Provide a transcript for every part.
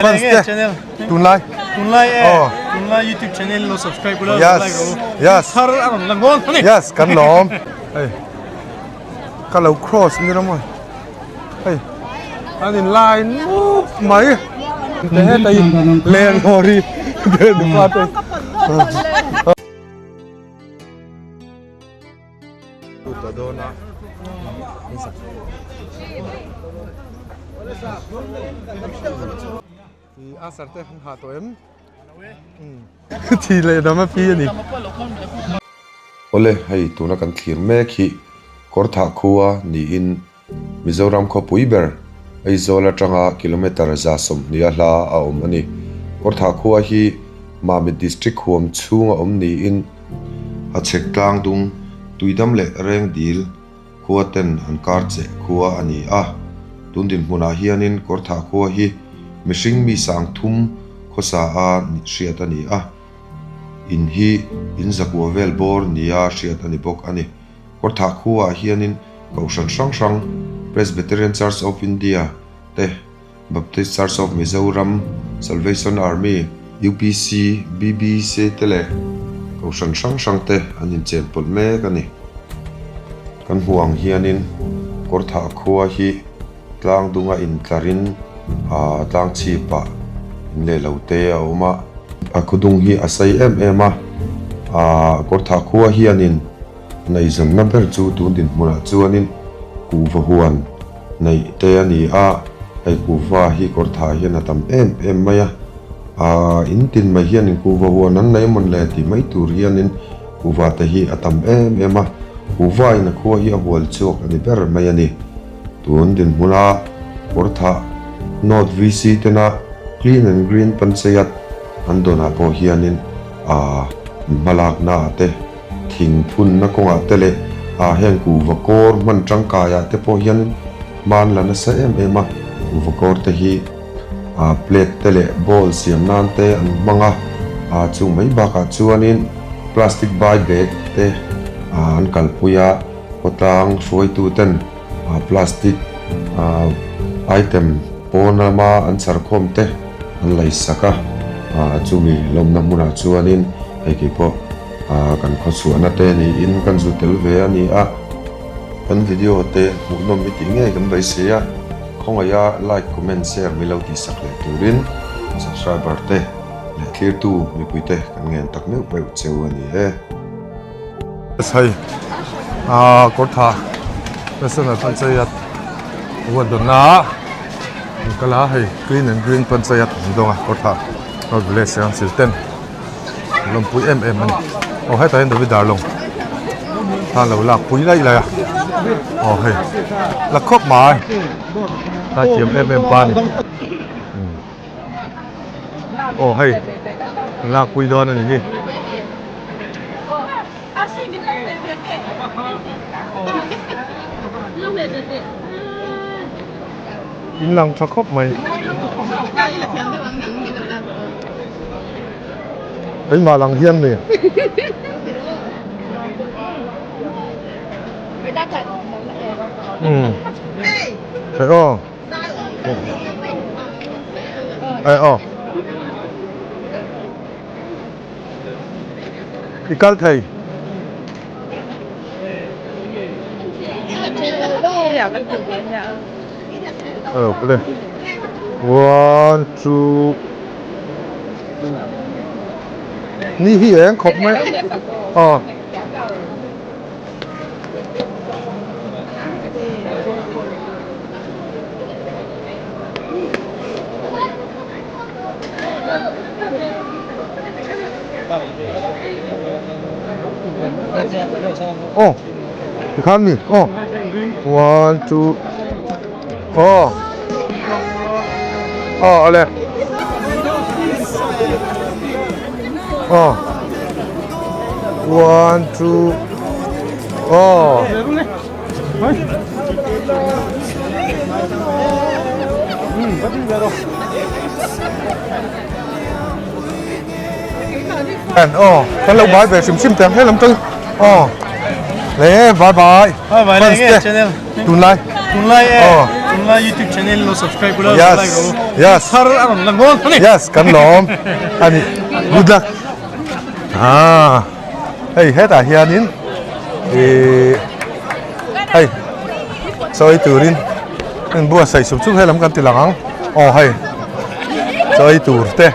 Fans te channel tunlai tunlai e Oh. tunlai youtube channel lo subscribe ula Yes. like ro Yes. thar a rawn lang dawn ani yes kan lawm hei ka lo cross ni ram awi hei an in line mup mai te heta hi len lawri te nupa te Ta dawn a. A sar te han ha tawh em? Thi leh dam a phi a ni. Awle, hei tuna kan thlir mek hi Kawrthah khua niin Mizoram khawpui ber Aizawl atanga kilometre 120 a hla a awm a ni. Kawrthah khua hi Mamit District huam chhunga awm niin a chhek tlang dung Tuidam leh Rengdil khua ten an kar cheh khua a ni a. Tun dinhmunah hianin Kawrthah khua hi mihring mi sang thum khawsa a hriat a ni a. In hi in zakua vel bawr nia hriat a ni bawk a ni. Kawrthah khuaah hianin Kohhran hrang hrang, Presbyterian Church of India te, Baptist Church of Mizoram, Salvation Army, UPC, BBC te leh Kohhran hrang hrang te an inchen pawlh mek a ni. Kan hmuh ang hianin Kawrthah khua hi tlang dunga intlarin tlang chhipah in leh lo te a awm a. A khawdung hi a sei em em a, Kawrthah khua hianin Ngaihzamna ber chu tun dinhmunah chuanin kuhva huan neih te a ni a, hei kuhva hi kawrthah hian a tam em em mai a, aah in tin mai hianin kuhva huan an nei mawn le tih mai tur hianin kuhva te hi a tam em em a, kuhva in a khua hi a hual chhuak a ni ber mai a ni. Tun dinhmuna kawrthah North VC tena Clean and Green Panchayat an dawnah pawh hianin aah hmalakna ah te, Thing phunna kawngah te leh ah heng kuhva kawr hman tangkaiah te pawh hian hman la nasa em em a, kuhva kawr te hi ah plate te leh bowl siam nan te an hmang a, ah chung mai bakah chuanin plastic bai bag te ah an kalpui a, khawtlang hruaitu ten ah plastic ah item pawn lama an chhar khawm te an laisak a, ah chumi lawmna hmunah chuanin hei keipawh. Kan khawchhuahna te niin kan zu tel ve a ni a, kan video te hmuhnawm i tih ngei kan beisei a, khawngaiha like, comment, share mi lo tihsak leh turin subscriber te leh thlirtu mipui te kan ngen tak meuh meuh cheu a ni e. Hei a kawrtha National Panchayat huat dawnna an kal a, hei clean and green Panchayat an dawng a kawrtha North Village Council ten. Lawmpui em em a ni. Aw hetah hian David Darlong khan lo lak pui laih laih a. Aw hei la khawp mai. A thiam em em pa a ni. Aw hei lak pui dawn a ni hi. In lang tha khawp mai. Keimah lang hian mi. Umm. Thei aw. Ai aw. I kal thei. Ờ, cái đây. One, two. Ni hi eng khawp mai. Ờ. Aw tikhan mi aw one two aw aw awle aw one two aw. Aw kan lo bai ve hrim hrim teh ang helam chu aw le bye bye Bye bye fans te channel tunlai tunlai e aw. Tunlai YouTube channel lo subscribe ula Yes. like ro. Yes. Thar a rawn lang dawn ani. Yes, kan lawm ani. Good luck. Ah. Hei hetah hianin ih hei chawi turin in buatsaih sup sup helam kan ti lang ang. Aw hei chawi tur te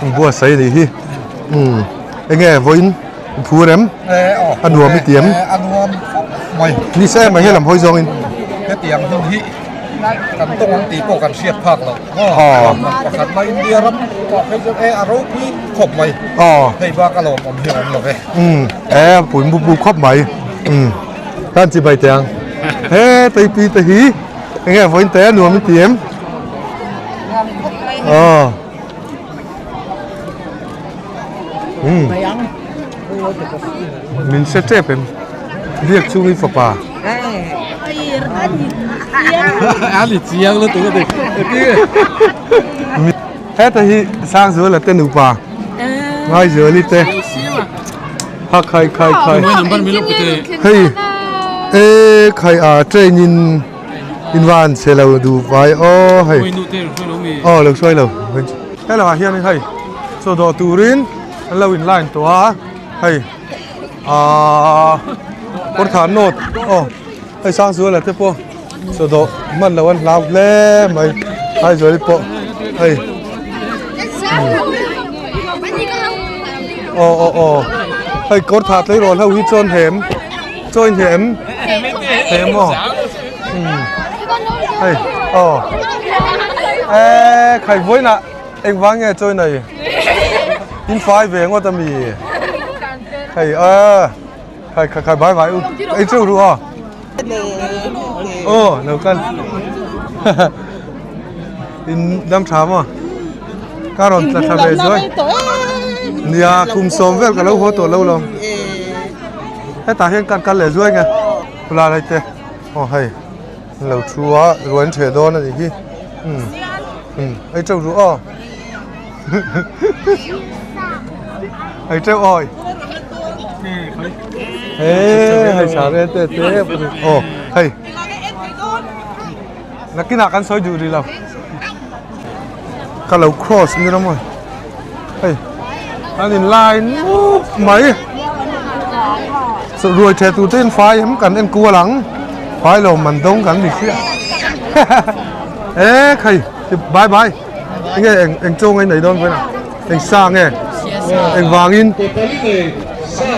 in buatsaih a nih hi. Umm enge vawiin Phur em? A nuam i ti em? A nuam khawp mai. Ni se mai helam hawi zawngin. Hetiang hun hi kan tawng ang tih pawh kan hriat phak lo. Aw. Pakhat mai India ram pawh phei chuan e a ropui khawp mai. Aw. Hei bak a lawmawm hi a awm lo ve. Umm e a pui mup mup khawp mai. Umm kan chi bai teh ang. He teipi te hi enge vawiin te a nuam i ti em? Nuam khawp mai. Aw. Min hre tep em? Biak chungin fapa. Heta hi Sangzuala te nupa Ngaizuali te ha khai khai khai hei e khai a train in invan chhe lo duh vai aw hei aw lo hruai lo hello ah hianin hei chaw dawh turin an lo in line tawh a hei ahh kawr thah nawt aw hei Sangzuala te pawh chaw dawh hman loh an hlau hle mai Aizuali pawh hei aw aw aw hei kawr thah tleirawl ho hi chuan hem. Chawi hnem hnem aw hei aw e khai vawiin ah engvang nge chawi nei in fai ve ngawt ami hei a khai khai khai bai bai u ei cheu ru aw aw lo kal in dam tha maw ka rawn tla thla ve zuai nia kum sawm vel ka lo haw tawh lo lawm. Hetah hian kan kal leh zuai nge khulai lai te aw hei an lo thu a ruai an ṭheh dawn a nih hi umm umm ei ṭeuh duh aw ei ṭeuh awi he hei sa re te te aw hei nakinah kan sawi duh rih lo ka lo cross ni rawh maw hei an in line mup mai ruai theh tur te in fai em kan en kual ang fai lo man dawng kan ni hriat e khai bye bye enge eng eng chaw nge nei dawn vawiin ah eng sa nge eng vangin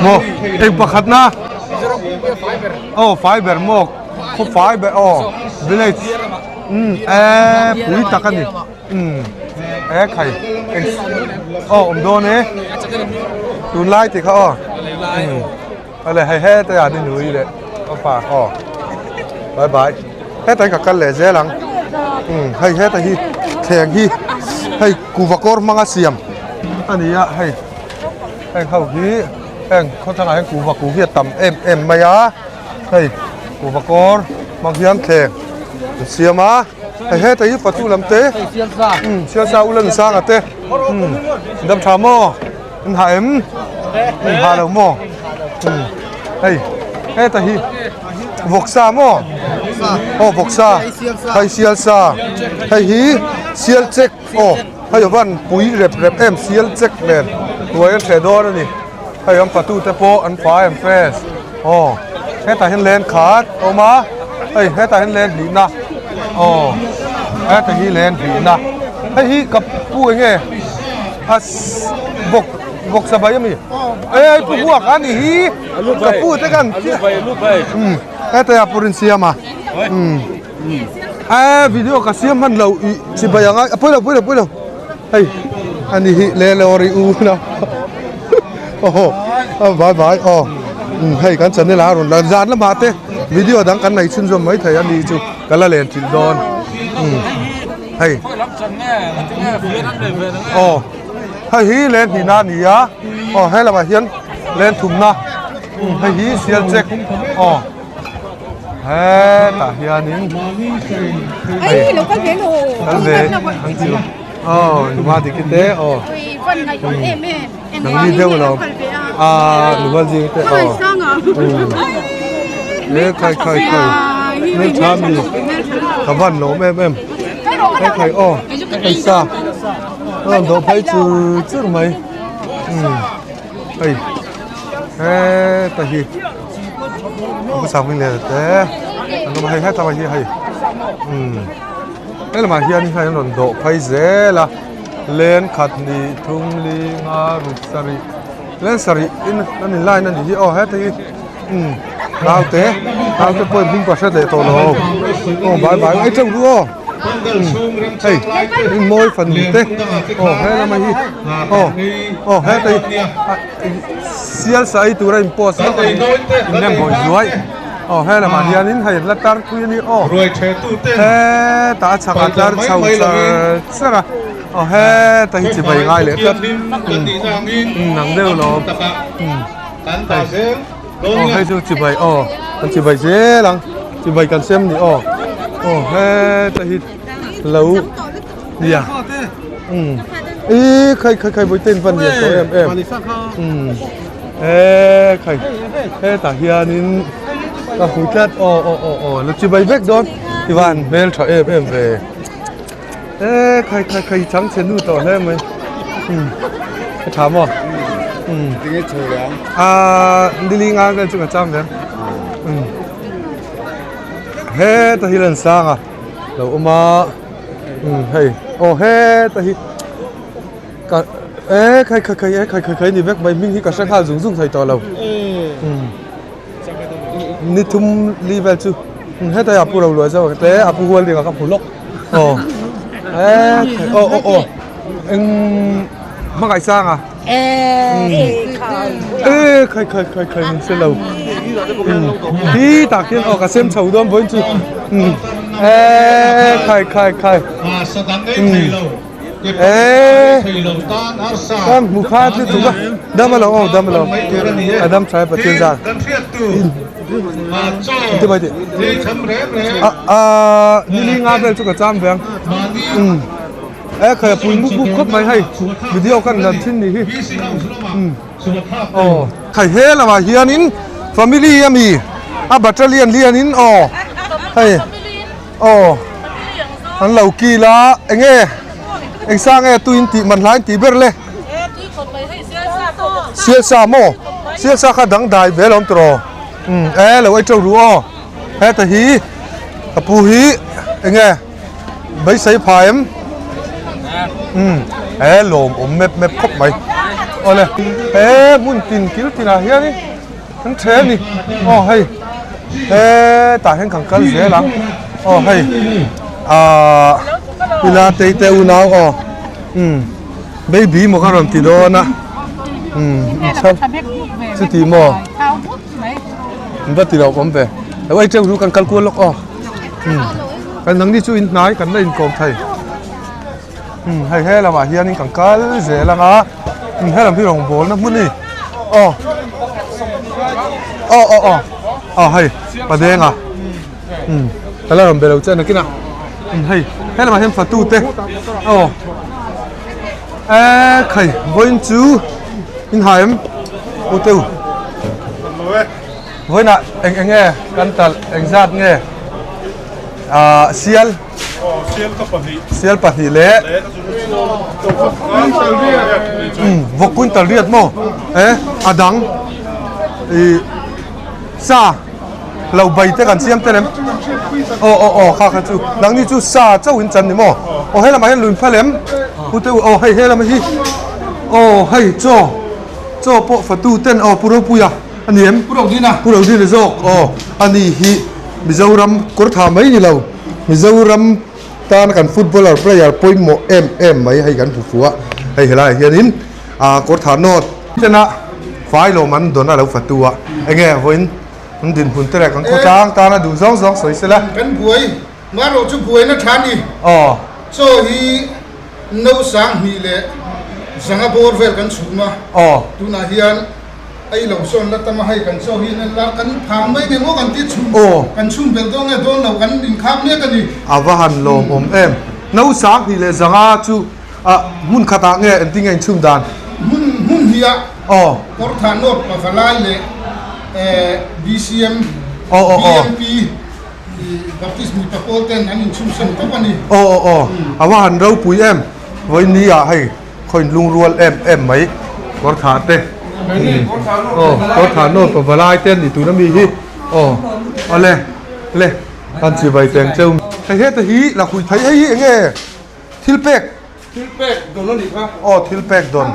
maw eng pakhat na aw fai ber maw khaw fai ber aw village umm e pui tak a ni. Umm e khai eng aw awm dawn e tunlai tih kha aw umm awle hei heta hian i nui leh a pa aw bye bye heta hi ka kal leh zel ang umm hei heta hi thleng hi hei kuva kawr hmanga siam a ni a hei heng ho hi heng khawthlang ah hian kuva ku hi a tam em em mai a hei kuva kawr hmang hian thleng an siam a. Hei heta hi fatu lam te umm sialsa ula ni sanga te umm dam tha maw an ha em an ha lo maw umm hei heta hi vawksa maw aw vawksa hei sialsa hei hi sial chek aw hei a van pui rep rep em sial chek nen hnuai an hreh dawn a ni hei an fatu te pawh an fai an fresh aw hetah hian len khat a awm a hei hetah hian len hlihna aw heta hi len hlihna hei hi ka pu eng nge a bawk bawk sabai ami e pu huak a ni hi ka pu te kan umm heta ah pawh rinsiam a umm e video ka siam hman lo ih chibai ang a pawi lo pawi lo pawi lo hei ani hi le lawri u na aw vai vai aw hei kan channel a rawn lan zan lamah te video dang kan nei chhunzawm mai thei a ni chu ka la len thin dawn hei aw hei hi len hnihna a ni a aw he lamah hian len thumna hei hi sial check aw. Hetah hianin Ai lo kal ve lo kal ve ang chu aw numa dik te aw nang ni deuh lo a numa zing te aw e khai khai khai hmel tha mi Ka van lawm em em. He khai aw hei sa a rawn dawh phei chur chur mai. Umm hei heta hi a sang hming leh te an awm a hei heta hi hei umm he lamah hian hei an rawn dawh phei zel a len khat hnih thum li nga ruk sarih len sarih in an in line a nih hi aw heta hi umm naute naute pawhin hming pa hre leh tawh lo aw bai bai ei teuh ru aw umm hei in mawi fanu te aw he lama hi aw aw heta hi sial sa ei tura in post vak a ni in nem hawi zuai aw he lamah hianin hei la tar thui a ni aw hetah a chhakah tlar chho char char a aw heta hi chibai ngai leh tlat umm nang deuh lawm umm hei aw hei chu chibai aw kan chibai zel ang chibai kan sem ni aw aw heta hi lo nia umm ih khai khai khai vawi ten van lian tawh em em umm he khai hetah hianin ka hmu tlat aw aw aw aw lo chibai vek dawn tivan hmel tha em em ve e khai khai khai chang chhe nu tawh hle mai umm a tha maw umm ah nilinga vel chu ka cham ve umm heta hi lan sang a lo awm a umm hei aw heta hi ka e khai khai khai e khai khai khai ni vek mai hming hi ka hre nghal zung zung thei tawh lo umm ni thum li vel chu umm hetah hian a pu ro luai zawk te a pu hual ding ah ka hmu lawk aw e khai aw aw aw eng hmangaih sang a e khai khai khai khai min hre lo hi tak hian aw ka sem chho dawn vawiin chu e khai khai khai e kan hmu kha chu tuk a dam alo aw dam alo a dam tha e pathian zan ti mai tih a a nili nga vel chu ka cham ve ang E khai a pui mup mup khawp mai hei video kan lan thin ni hi umm aw khai he lamah hianin family ami a battalion lianin aw hei aw an lo kil a enge eng sang nge tuin tih man hlain tih ber le sialsa maw sialsa kha dangdai ve lo awm tawh umm e lo ei teuh ru aw heta hi ka pu hi enge. Beisei pha em? Umm he lawm awm mep mep khawp mai. Awle he hmun tin kil tinah hianin an the a ni. Aw hei hetah hian kan kal zel ang. Aw hei ahh ila tei te unau aw umm baby maw ka rawn ti dawn a umm chuti maw in va ti lo awm ve. Lo ei teuh ru kan kal kual lawk aw. Kan nangni chu in hnai kan la inkawm thei umm hei he lamah hianin kan kal zel ang a umm he lam hi rawngbawlna hmun a ni aw aw aw aw aw hei padenga umm ka la rawn be lo che nakinah umm hei he lamah hian fatu te aw eee khai vawiin chu in ha em u te u. Vawiinah eng eng nge kan talh eng zat nge ah sial sial pahnih leh umm vawk quintal riat maw e a dang ih sa lo bai te kan siam tel em aw aw aw kha kha chu nangni chu sa chauh in chan ni maw aw he lamah hian lui phal em pu te u aw hei he lam hi aw hei chaw chaw pawh fatu ten aw pu ropuia. A ni em? Pu Rodina. Pu Rodina zawk aw. A ni hi Mizoram kawr tha mai ni lo. Mizoram tana kan footballer player pawimawh em em mai hei kan hmu fu a. Hei helaiah hianin ah kawr tha nawt tena fai lawm an dawn a lo fatu a. Enge vawiin an dinhmun te leh kan khawtlang tana duh zawng zawng sawi sela. Kan buai, marawh chu buaina tha a ni. Aw. Chaw hi no sanghnih leh zanga bawr vel kan chhum a. Aw. Tunah hian. Ei lo sawn la tam a hei kan chaw hi en la kan phang mai nge maw kan ti chhum kan chhum belh dawn nge dawn lo kan inkhak mek a ni. A va han lawm awm em. No sang hnih leh zanga chu ah hmun khatah nge engtin nge inchhum dan? Hmun hmun hnih ah Kawrthah North Pavalai leh BCM BMP. Baptist mipa pawl ten an inchhunsan tawp a ni. Aw aw aw a va han ropui em vawiin ni ah hei khawiin lungrual em em mai kawr thah te aw kawr thah nawr pa valai te an ni tuna mi hi aw awle le an chibai teng cheu hei heta hi lakhuih thei hei hi enge thil pek Thil pek dawn a nih kha. Aw thil pek dawn.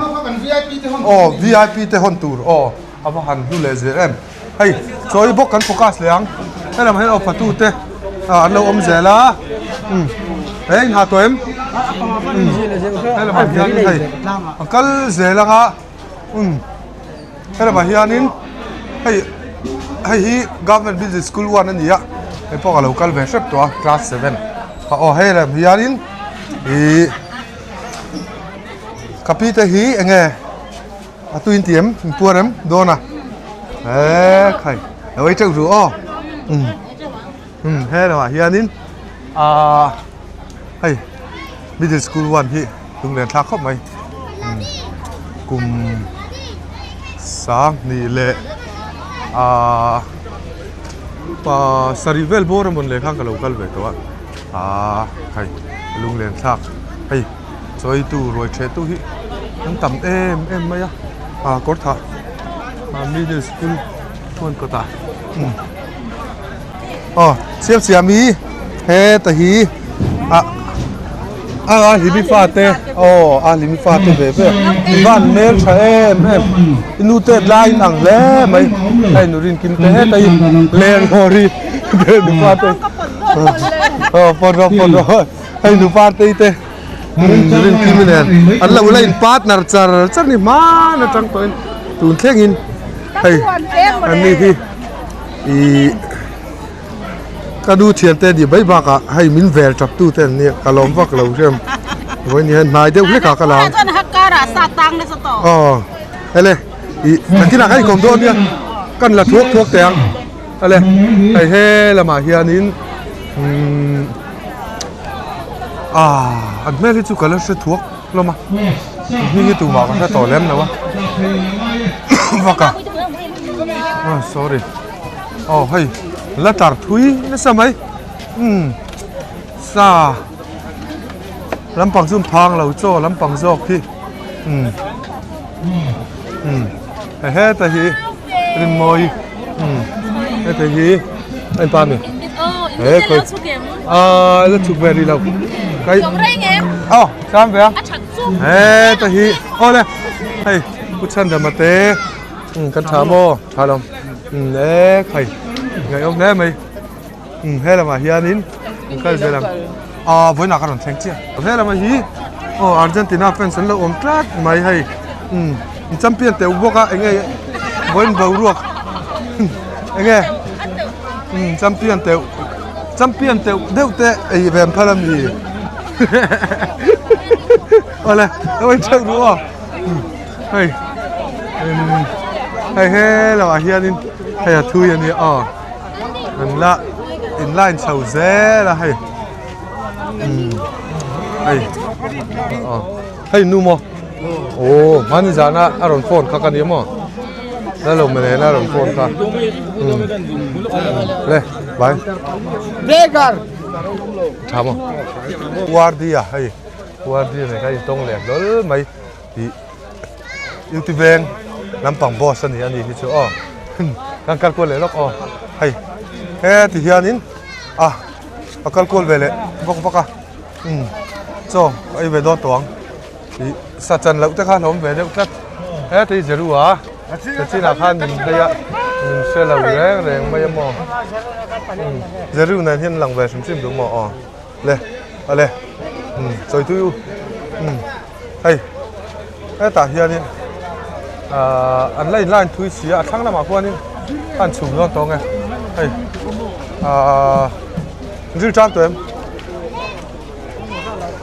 Aw VIP te hawn tur aw a va han hlu leh zel em. Hei chawi bawk kan focus leh ang. He lam hian aw fatu te an lo awm zel a. Umm he in ha tawh em? Umm he lamah hianin hei a kal zel ang a. Umm he lamah hianin hei hei hi government building school one a ni a. Hei pawh ka lo kal ve hrep tawh a class seven. Aw hei lam hianin. Ih ka pi te hi enge a tuin ti em in puar em dawn a he khai lo ei teuh ru aw um um he lamah hianin ahh hei middle school one hi lunglen thlak khawp mai um kum sanghnih leh ahh pa sarih vel bawr emaw ni leh khan ka lo kal ve tawh a. Aaa hei lunglen thlak hei chawitu ruai theh tu hi an tam em em mai a aa kawr tha aa middle school chuan kawt ah umm aw siam siam hi heta hi ah a hlimi fate aw a hlimi fate ve ve van hmel tha em em i nu te lai in ang hle mai hei nu rin kim te heta hi len haw ri nu fate. Aw pawt rawh pawt rawh hei nu partei te rin kim nen an lo la in partner char char ni hman atang tawhin tun thlengin hei an ni hi ih ka nu thian te nih mai bakah hei min vel tap tu te an nia ka lawm vak lo hriam vawiin hian hnai deuh hlek ah ka la aw ele ih nakinah khan inkawm dawn nia kan la thuak thuak teh ang. Ale hei he lamah hianin umm ah an hmel hi chu ka la hre thuak hlawm a hming hi tumah ka hre tawh lem lo a vak a ah sorry aw hei la tar thui nasa mai umm sa lampang chu phang lo chaw lampang zawk hi umm umm hei heta hi rinmawi umm heta hi a inpa mi he khawi ah la chhuk ve rih lo kai aw tlang ve a heta hi aw le hei pu chhandama te umm kan tha maw tha lo umm e khai ngaihawm hle mai. Umm he lamah hianin an kal zel ang ah vawiinah ka rawn thleng chiah he lamah hi aw Argentina fans an lo awm tlat mai hei umm an champion teuh bawk a eng nge vawiin boruak eng nge umm champion teuh champion teuh deuh te ei ve an phal a mi awle lo en theuh duh aw hei umm hei he lamah hianin hei a thui a nia aw. An la in line chho zel a hei umm hei aw hei nu maw aw hmani zana a rawn phone kha ka ni maw la lo mene a rawn phone kha umm le bai tha maw wardia hei wardia nen khan intawng leh hlawl mai tih. Duty veng lampang boss a ni a ni hi chu aw kan kal kual leh lawk aw hei heti hianin a a kal kual ve leh vak vak a umm chaw ka ei ve dawn tawh ang ih sa chan loh te kha a hlawm ve deuh tlat heti Jeru a Sachin-ah khan min hlei a min hre lo reng reng mai a maw umm Jeru nen hian lang ve hrim hrim duh maw aw le awle umm sawi tui u umm. Hei hetah hianin ahh an la in line thui si a a thlang lamah khuanin a an chhum dawn tawng e hei ahh zir tan tawh em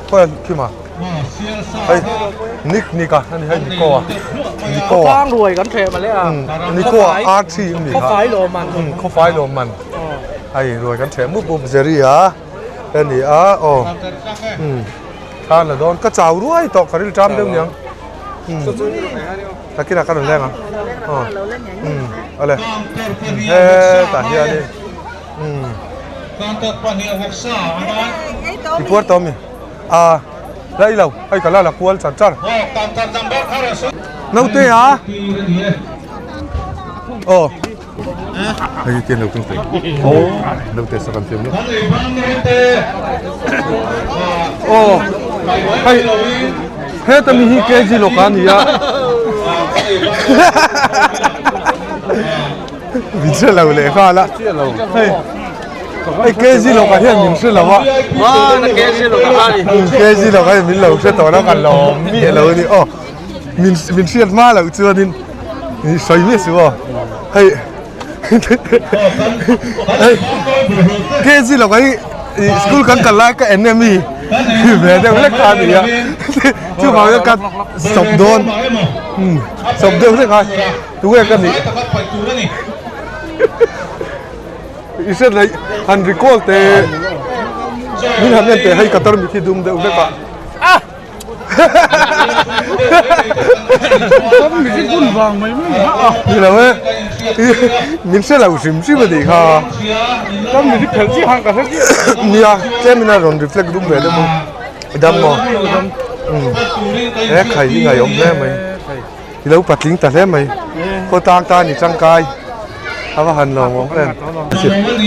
khawi a khi ma hei nick nick a ani hei Nico a Nico a Tlang ruai kan hreh male a Nico a R3 ani kha Khawfai lawm man khawfai lawm man hei ruai kan hreh mup mup Jerry a ani a aw umm. Thla la dawn ka chau ruai tawh ka ril ṭam deuh niang umm takinah ka rawn leng ang aw umm awle hetah hianin umm. I puar tawh ami? A la i lo hei ka la la kual char char. Naute a aw hei tian lo tung thei aw naute sa kan fiam lo aw hei heta mi hi kg lawk a ni a min hre lo leh nghal a hei hei kg lawk ah hian min hre lo a kg lawk ah hian min lo hre tawh lo ka lawm miah lo a ni aw min min hriat hma loh chuanin sawi miah suh aw hei hei kg lawk ah hi school kan kal lai ka en em hi ve deuh hlek kha a ni a chuvang hian ka sawp dawn sawp deuh hlek a. Tunge ka nih? I hriat leh han recall teh min han en teh hei ka tarmit hi dum deuh vek a. Ni lo e, min hre lo hrim hrim a nih kha. Nia, tlem in a rawn reflect dum ve deuh bawk. I dam maw? He khai hi ngaihawm hle mai. I lo patling ta hle mai khaw tang tan i tangkai a va han lo awm em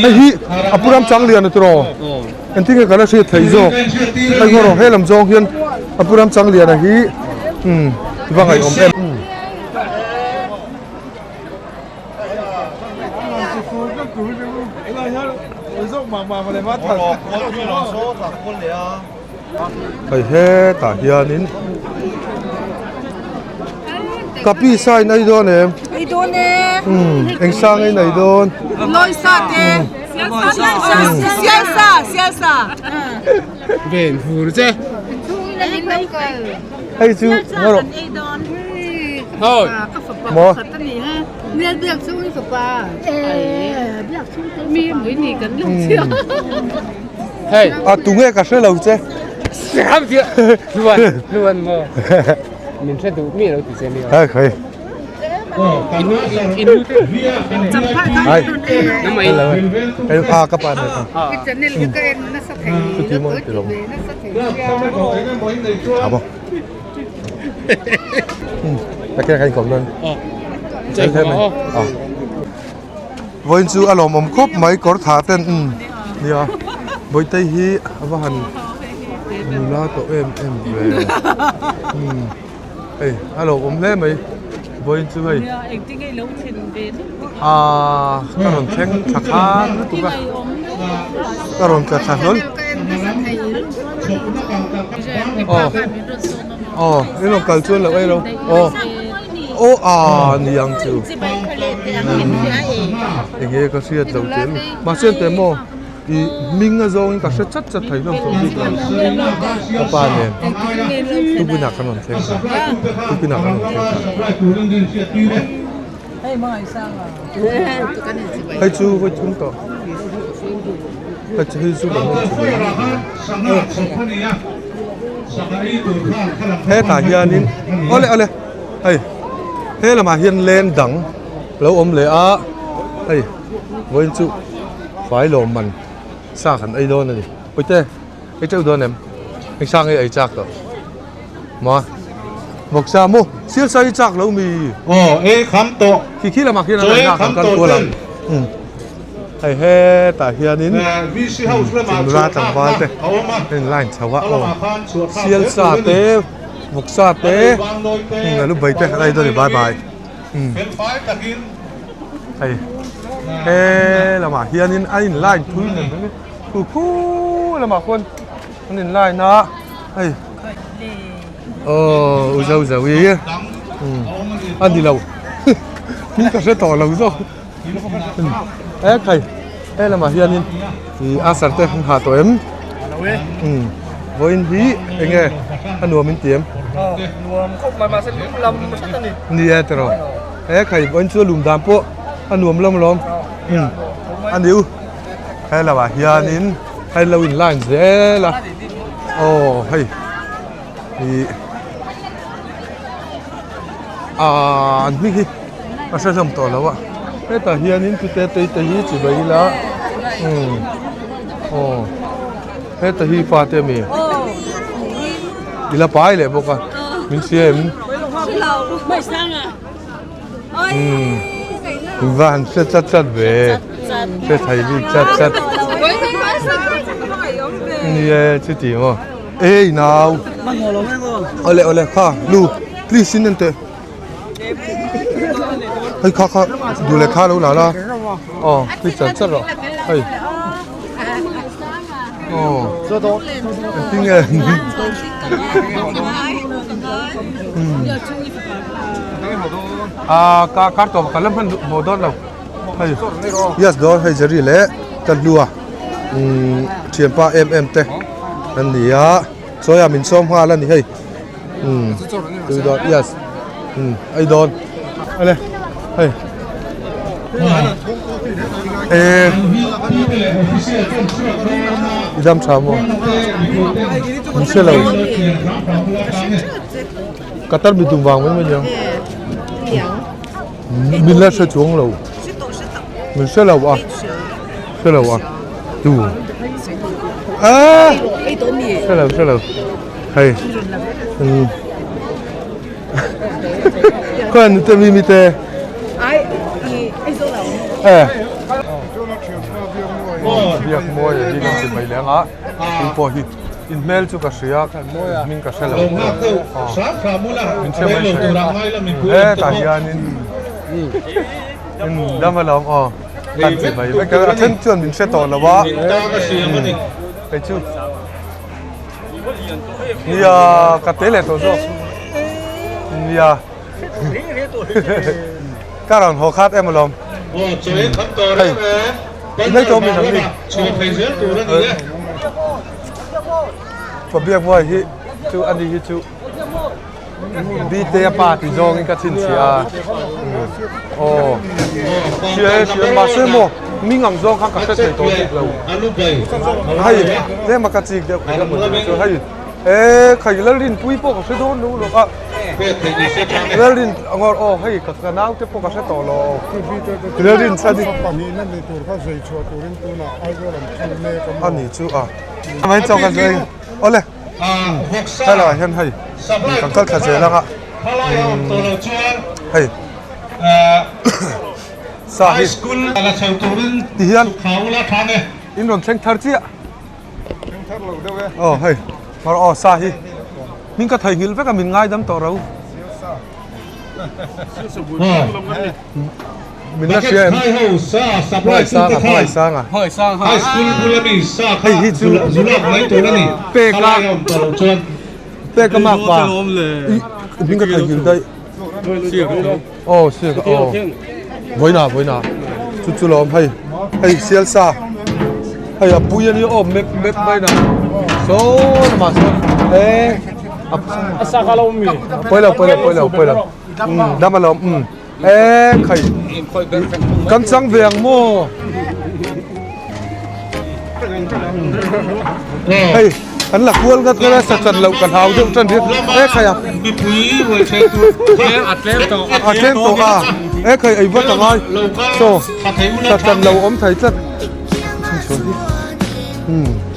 hei hi a pu ram chang lian a tiraw engtin nge ka la hriat theih zawk hei ngaw rawh he lam zawng hian a pu ram chang lian a hi umm i va ngaihawm em. Hei hetah hianin ka pi sa in ei dawn em? Ei dawn e. Umm eng sang in ei dawn? Lawi sa te. Sial sa, sial sa. Ven fur che. Hei chu ngaw rawh. Thôi. Maw? Hei. A tunge ka hre lo che. Luan, luan maw. Min hre duh mi lo ti che mi. Hei khai. Ai. Hei a ka pa ne. Chuti maw ti lo. Tha maw. Ta khen kan kawm dawn. Chei maw. Vawiin chu a lawmawm khawp mai kawr tha ten umm nia Bawitei hi a va han nula tawh em em ve umm hei a lawmawm hle mai vawiin chu hei aaa ka rawn thleng thla khan lutuk a ka rawn tla thla hlawl aw aw in rawn kal chuan lo ei lo aw. Aw aa ni ang chu enge ka hriat lo che mahse ente maw ih hming a zawngin ka hre chat chat thei hlawm tawh bik lo ka pa nen tukin ah kan rawn thleng ta tukin ah kan rawn thleng ta hei chu vawi thum tawh hei chu hei chu kan rawn chhuk hetah hianin awle awle hei he lamah hian leng dang lo awm leh a hei vawiin chu fai lawm man sa kan ei dawn a ni pawite ei teuh dawn em eng sa nge ei chak tawh maw vawksa maw sial sa hi chak lo mi aw ei kham tawh khi khi lamah khian a ngaihna kan kal kual ang Hei hetah hianin nula tlangval te a in line chho a aw sial sa te vawk sa te a lu bai te an ei dawn a ni bai bai hei he lamah hianin a in line phui nen mai khu khu lamah khuan an in line a hei aw u zo zo i a ni lo hming ka hre tawh lo zawk. E khai he lamah hianin ih asar te an ha tawh em umm vawiin hi eng nge a nuam in ti em nuam khawp mai mahse lum lam hret a ni ni e tiraw he khai vawiin chu a lum dan pawh a nuam lawm lawm umm a ni u he lamah hianin hei lo in line zel a aw hei ih Aaa an hming hi a hre hlawm tawh lo a hetah hianin tute tei te hi chi mai ila umm. Aw heta hi fate ami i la pai leh bawk a min hria em umm va han hre chat chat ve hre thei bik chat chat nie chuti maw ei nau awle awle kha lu please in en teh. Hei kha kha duh leh kha lo la la aw hei char char rawh hei aw engtin nge ah ka kar tawp ka la hman hmuh dawn lo hei yes dawn hei Jerry leh ka hlua umm thianpa em em te an ni a chawi ah min sawm nghal a ni hei. Um tui dawn yes um ei dawn ale hei e i dam tha maw min hre lo ka tar mi tum vang mai mai niang min la hre chuang lo min hre lo a hre lo a tu a hre lo hre lo. Hei umm khawiah nute mi mite e biak mawi a hi kan ti mai leng a tui pawh hi in hmel chu ka hria hming ka hre lo min hre mai thei hetah hianin dam alawm aw kan ti mai vek a then chuan min hre tawh lo a hei chu. Nia ka te leh tawh zawk nia ka rawn haw khat em alawm hei inei tawh mi nang ni ka biak buai hi chu ani hi chu Bite a pa ti zawngin ka chhinchhiah a aw hria e hria mahse maw ming ang zawng khan ka hre thei tawh bik lo hei tlem a ka chik deuh kha maw chu hei e khai Lalrinpuii pawh ka hre dawn lo lawk a Lalrin angawr aw hei ka ka nau te pawh ka hre tawh lo Lalrin chhan hi ani chu a mai chawk a zai awle. Helai ah hian hei kan kal thla zel ang a hei sa hi ti hian in rawn thleng thar chiah aw hei aw sa hi hming ka theihnghilh vek a min ngaidam tawh ro. Min la hria em? Hmaisanga Hmaisanga Hei hi chu peka peka mak pa ih hming ka theihnghilh daih aw siak aw vawiinah vawiinah chu chu lawm hei hei sialsa hei a pui a nia aw map map mai na saw lamah sawn e pawi lo pawi lo pawi lo pawi lo dam alawm umm. E khai kan chang ve ang maw hei kan la kual ngat ngat a sa chan loh ka hlau deuh tan hian e khai a a tlem tawh a e khai ei vat a ngai saw sa chan lo awm thei tlat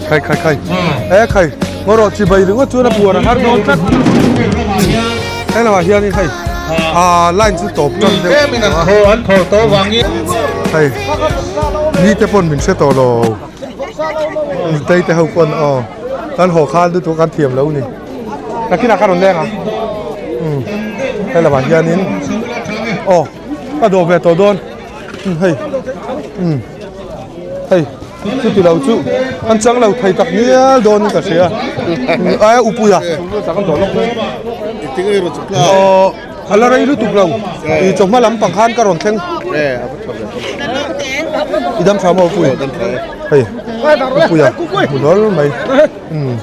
khai khai khai e khai ngaw rawh chibai ringawt chuan a buar a har dawn tlat he lamah hianin hei ah line chu tawp tan deuh hei mite pawn min hre tawh lo nutei te ho pawn aw kan haw khan lutuk a kan thiam lo ni nakinah ka rawn leng ang he lamah hianin aw ka dawh ve tawh dawn. Hei umm hei chuti lo chu an chang lo thei tak ngial dawn in ka hria aia upui a aw a la rei lutuk lo ih chawhma lampang khan ka rawn thleng i dam tha maw upui hei upui a hmu hlawl mai umm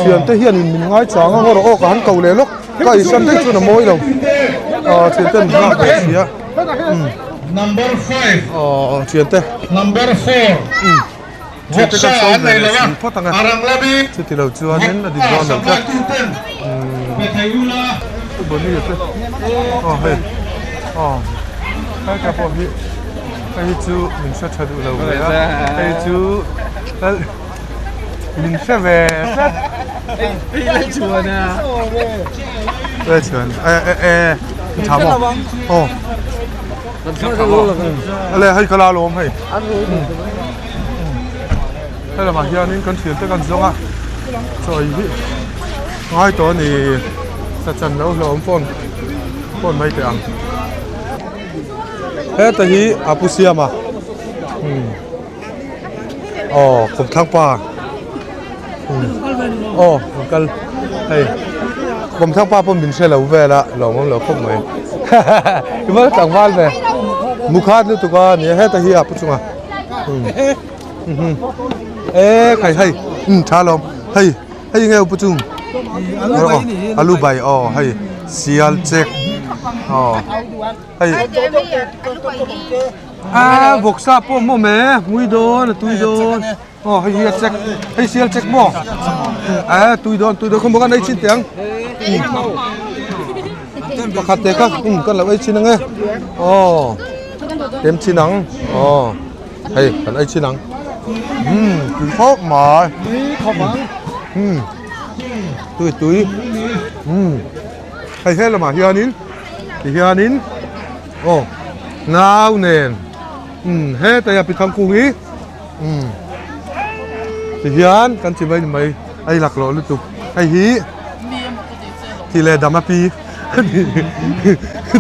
thiante hian in min ngai chang a ngaw rawh aw ka han ko leh lawk ka eisan daih chuan a mawi lo ah thiante an nghak ve sia. Number 5 Aw thiante Number 4 Thiante kan Vawksa sawm an ve nei leh lo a si phawt ang a a rang lami chuti lo chuanin a dik Vawkpa dawn lo tlat supply tu ten pe thei ula. Bonny a te aw hei aw helai ta pawh hi hei hi chu min hre tha duh lo ve a hei chu. Min hre ve tlat. Chuan a. Lai chuan e e e tha maw? Aw. Ale hei ka la lawm hei. Hei lamah hianin kan thian te kan zawng a chaw ei hi ngai tawh a ni sachan lo hlawm phone phone mai teh ang. Heta hi a pu siam a umm aw kawmthlang pa umm aw an kal hei kawmthlang pa pawh min hre lo vel a lawm awm lo khawp mai i va tlangval ve mukhat lutuk a nia heta hi a pu chunga e khai hei um tha lawm hei hei nge pu chung alu bai aw hei sial chek aw hei a vawksa pawh maw me mui dawn a tui dawn aw hei hi a chek hei sial chek maw a tui dawn tui dawn khaw maw kan ei chin teh ang pakhat te kha um kan lo ei chin ang e aw tem chin ang aw hei kan ei chin ang um tui khawp mai um tui tui um hei he lamah hianin ti hianin aw nau nen um hetai a pithang kung hi um ti hian kan chi mai ni mai a laklawh lutuk hei hi. Thi leh dam a pi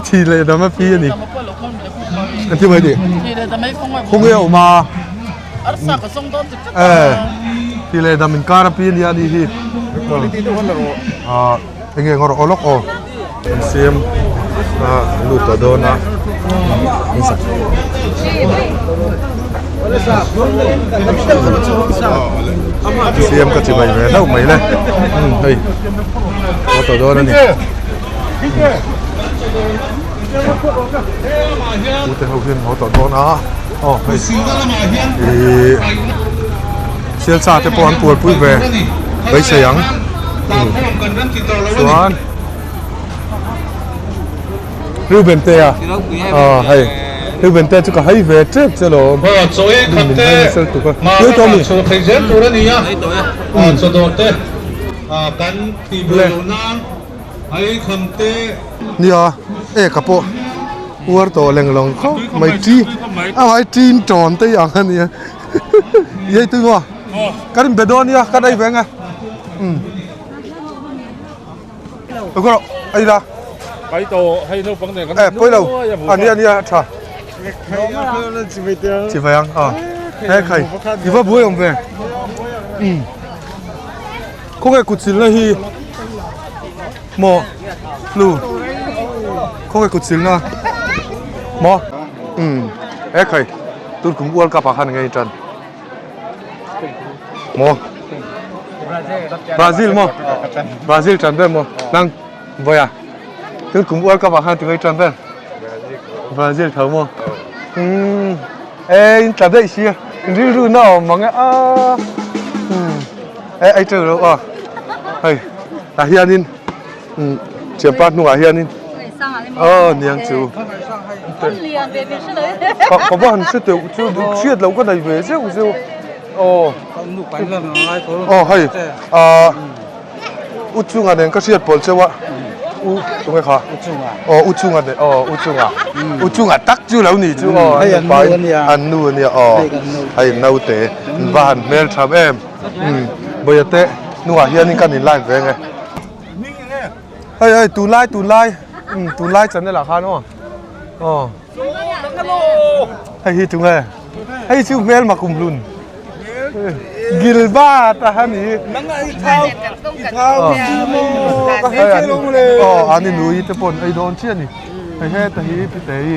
thi leh dam a pi a ni an thi mai ni khawnge a awm a thi leh dam inkar a pi a nia a ni hi ah enge ngaw rawh aw lawk aw an siam a an lut tawh dawn a. Siam ka chi mai ve hlauh mai le hei a tawh dawn a ni ute ho hian haw tawh dawn a aw hei ihh sialsa te pawh an pualpui ve beisei ang chuan. Reuben te a ah hei Reuben te chu ka hai ve tep che lawm Chaw ei khat te hma chho thei zel tur a ni a chaw dawr te kan tih buai loh nan a ei kham te Nia e ka pawh uar tawh leng lawng khawp mai chi a vai tin tawn te ang a nia i ei tui maw kan inbe dawn nia kan ei ve ang e umm. Ei la. Pai to hei naupang nen kan Eh pawilo a nia nia tha. Chi vai ang a. He khai i va buai awm ve. Um. Khawnge kut silna hi maw lu khawnge kut silna maw um he khai tun kum World Cup ah khan ngei tan. Maw? Brazil maw? Brazil ṭan vel maw? Nang vawiah tun kum World Cup ah khan tingai ṭan vel? Brazil tho maw? Umm e in tla daih sia rilru na awm mang e a umm e ai ṭeuh loh a hei tah hianin umm thianpa hnungah hianin aw niang chu ka ka va han hre teuh chu hriat loh ka nei ve zeuh zeuh aw aw hei ah u chunga nen ka hriat pawlh cheu a u tunge kha aw u chunga nen aw u chunga u chunga tak chu lo ni chu aw an nupa in an nu ania aw hei naute an va han hmel tha em bawihte te hnungah hianin kan in line ve ang e. Hei hei tunlai tunlai umm tunlai channel ah khan aw aw hei hi tunge hei chu hmel mak kum hlun gilbert a ha ni aw an inui te pawn ei dawn chiah a ni hei heta hi pitei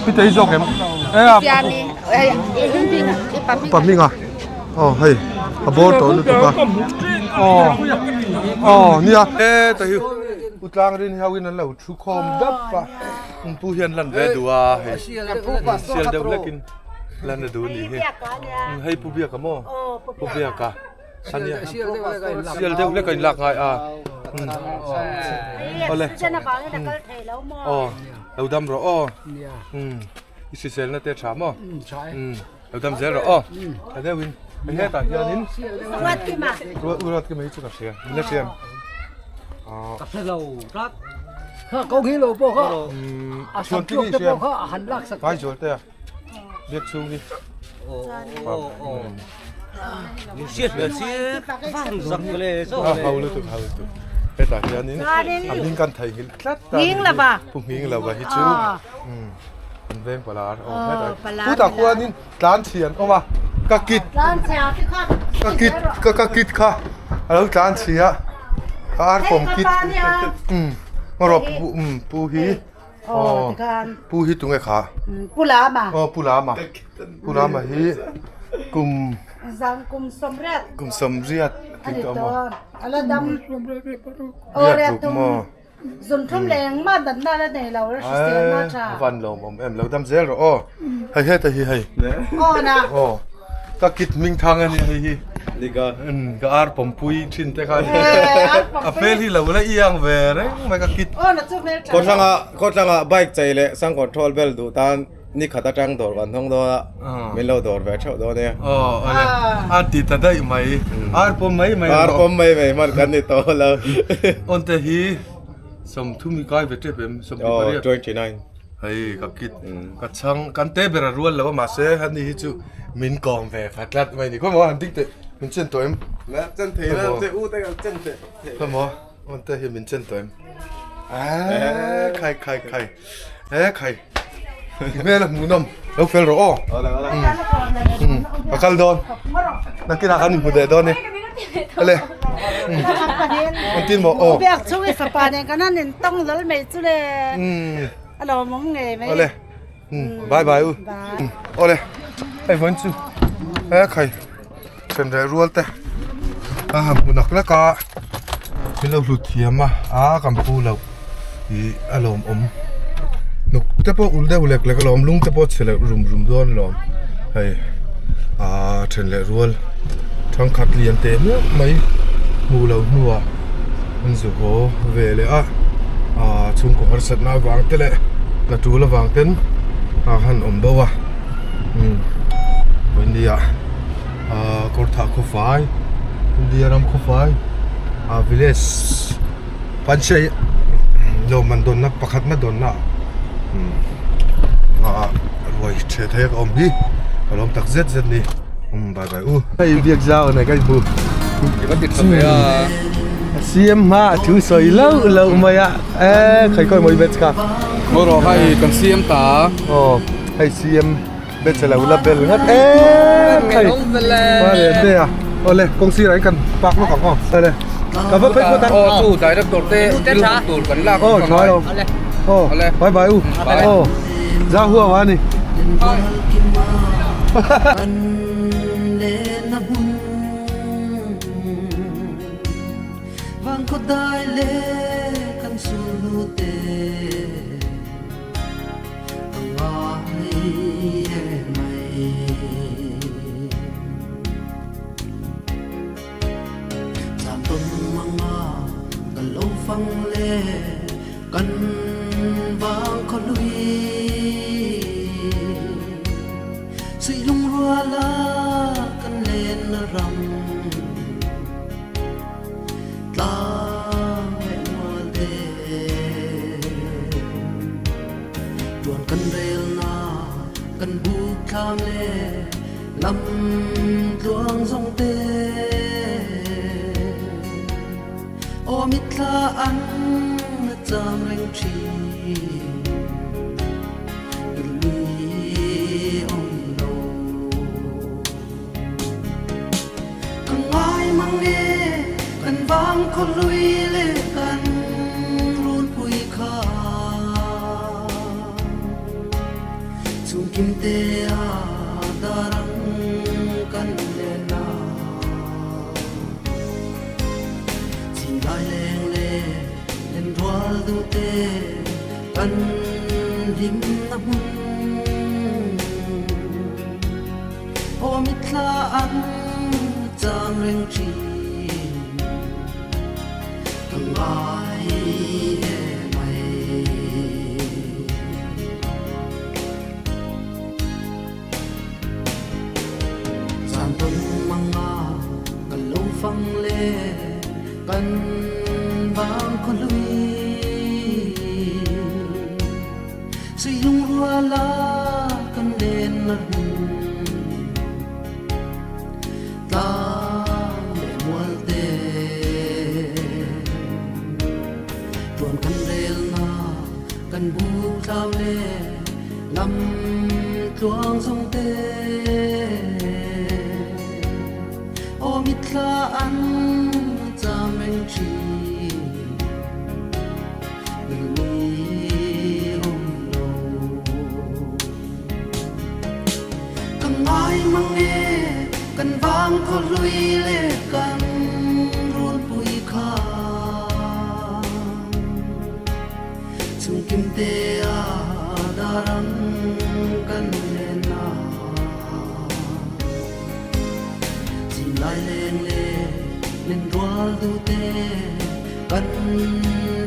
pitei zawk em e a pahminga. Aw hei a bawr tawh lutuk a aw aw nia e ta hi u tlang rin ho in an lo thu khawm dap a um pu hian lan ve duh a hei sial deuh hlek in lan a duh a nih hi hei pu biaka maw pu biaka ania sial deuh hlek a in lak ngai a awle aw lo dam rawh aw i hriselna te tha maw. Lo dam zel rawh aw. Tha deuhin. Hei hetah hianin Ruat Ruat kima hi chu ka hria min la hria em? Ka hre lo tlat. Kha ko hi lo pawh kha a sam tluak te pawh kha a han lak sak. Vai zual te a biak chhung hi. Min hriat hmel si van zak le zo le. Hau lutuk hau lutuk. Hetah hianin a hming kan theihnghilh tlat ta. Hming lova. Pu hming lova hi chu an veng palar. Putah khuanin tlan chhi an awm a ka kit ka kit ka ka kit kha a lo tlan chhi a ka ar pawm kit umm ngaw pu umm pu hi aw pu hi tunge kha pu lama aw pu lama pu lama hi kum kum sawmriat tih tawh maw riat ruk maw. Zunthum leh engmah natna la nei lo la hrisel na tha. Van lawm awm em lo dam zel rawh aw. Hei heta hi hei. Aw na. Aw. Ka kit hming thang a nia hei hi. Liga. Ka ar pawmpui thin te kha. A hmel hi lo la iang ve reng mai ka kit. Aw na chu hmel tha. Khawthlanga khawthlanga bike chei leh sang control bel duh tan ni khat atang dawr kan hawng dawn a. Min lo dawr ve theuh dawn nia. Aw ale. A ti ta daih mai. Ar pawm mai mai. Ar pawm mai mai hman kan ni tawh lo. Awnte hi sawmthum hi kai ve tep em sawmhnih pariat. Aw 29. Hei ka kit ka chhang kan te ber a rual lo a mahse hani hi chu min kawm ve fa tlat mai ni. Khawimaw han ding teh min chen tawh em? La chen thei la che u te kan chen teh. Khawimaw awnte hi min chen tawh em? Aaa khai khai khai. He khai i hmel a hmuh nawm lo fel rawh aw ka kal dawn nakinah kan inhmu leh dawn e ale an tin maw aw biak chung i fapa nen kan han in tawng lal mai chu le a lawmawm ngei mai ale bye bye u awle hei vawiin chu he khai then reh rual te a han hmu nak nak a min lo hlut thiam a a kan pu loh ih a lawmawm hnuk te pawh ul deuh lek lek alawm lung te pawh chhe leh rum rum dawn alawm hei ah then leh rual thangkhat lian teh hmiah mai hmuh loh hnuah an zu haw ve leh a ah chhungkaw harsatna avang te leh hna tul avang ten a han awm bo a umm vawinia. Ahh kawrthah khawfai India ram khawfai ah village panchayat lawmman dawnna pakhatna dawnna ah ruai ṭheh thei a ka awm hi ka lawm tak zet zet ni umm bye bye u. Hei biak zau nei ka inhmu CM hma a thu sawi loh loh mai a e khaikhawi mawi bet kha. Maw rawh hei kan CM ta. Aw hei CM. Bechhe lo la bel ngat em thei pa leh te a awle kawng sirah hian kan park lawk ang aw awle ka va phei phawt ang aw chu director te thil hmuh tur kan lak aw tha lo aw bye bye u aw za huau a ni Tuan kan relna kan buk thlam le lam tluang zong te aw mitthla an na cam reng thin Tuli om lo Ka ngai mang e kan vang khaw lui le kan runpui kha Chung kim te a darang kan len na Chin lai leng le len rual duh te kan hlim na hmun Aw mitthla an cam reng ṭhin ka ngai e mai. Zan ton mang. la kan lenna hmun tlang leh mual te. Tuan kan relna kan buk tlau leh lam tluang zawng te. Aw mitthla an cham reng thin Nghilh ni awm lo. Ka ngai mang e kan vang khaw hlui leh kan runpui kha Chhungkim te a darang kan len a. Chim lai leng leh min rual duh te kan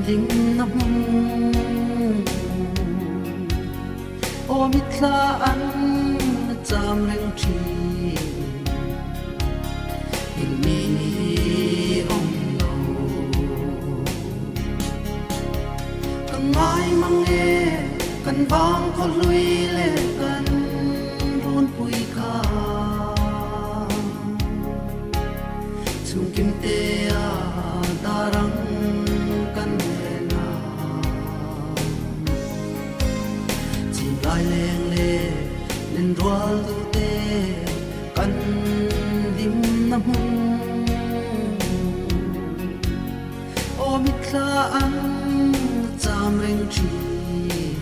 hlimna hmun Aw mitthla an cham reng thin Hlimmi awm lo Ka ngai mang e kan vang khaw hlui leh kan Runpui kha chhungkim te a darang kan len a. Chim lai leng leh len rual duh te kan hlimna hmun. Aw mitthla an cham reng thin.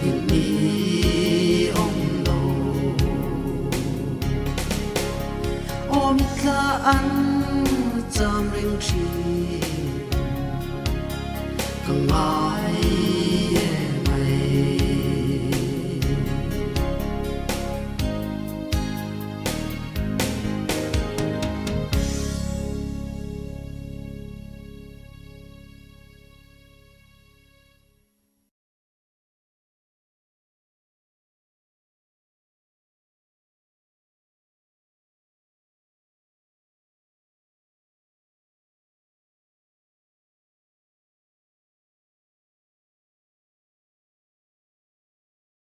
Hlim ni awm lo. Aw mitthla an cham reng thin. Ka ngai.